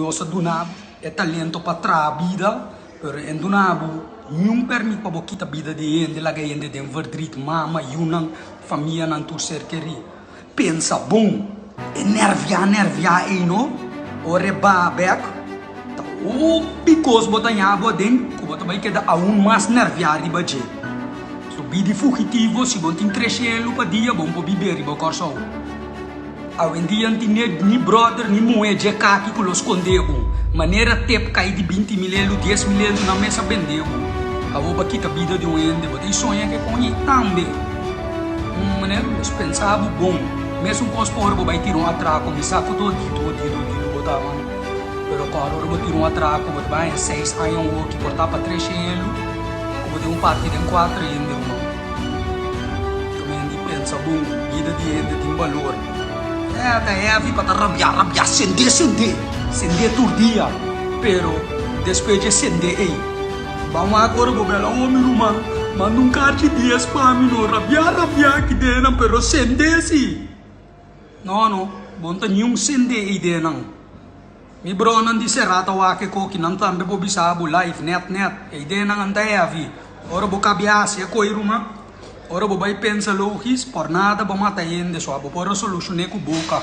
Dios a duna bo e talento pa traha bida, pero e no duna bo niun permit pa bo kita bida di hende, laga hende den verdriet, mama, yunan, famianan, tur ser kerí. Pensa bon! E nerviá nerviá ei no, ora e baha bek, ta hopi kos bo ta ña bo aden ku bo ta bai keda aun mas nerviá riba dje. So bida di fugitivo, si bo no tin tres shelu pa dia, bo no por bibé riba Kòrsou. Awendia no tin ni brother ni muhe dje kaki ku lo skonde bo. Manera tep kai di 20 mil elu, 10 mil elu nan mes a bende bo. Awor bo a kita bida di un hende, bo ta i soña ke koña i tambe. Un manera nos pensa bo bon. Mesun kos pa ora bo bai tira un atrako, mi sa ku ta odido, odido, odido bo ta man. Pero kòrda ora bo tira un atrako bo ta bai haña seis aña awoki por ta pa tres elu ku bo tin un parti den kuater hende ruman. Hende pensa bon, bida di hende tin balor. Eh, ta heavy pa ta rabia, rabia, sende, sende, sende tur dia. Pero despues dje sende ei, ban wak ora bo bela, oh mi ruman, manda un karchi dies pa mi no, rabia, rabia aki den nan, pero sende si. No, no, bo no ta niun sende ei den nan. Mi bronan di sera ta wak e koki nan tambe por bisa bo live net net e ideanan an ta heavy ora bo kabia hasi e koi ruman ora bo bai pensa logis por nada bo mata hende so abo por resolushone ku boka.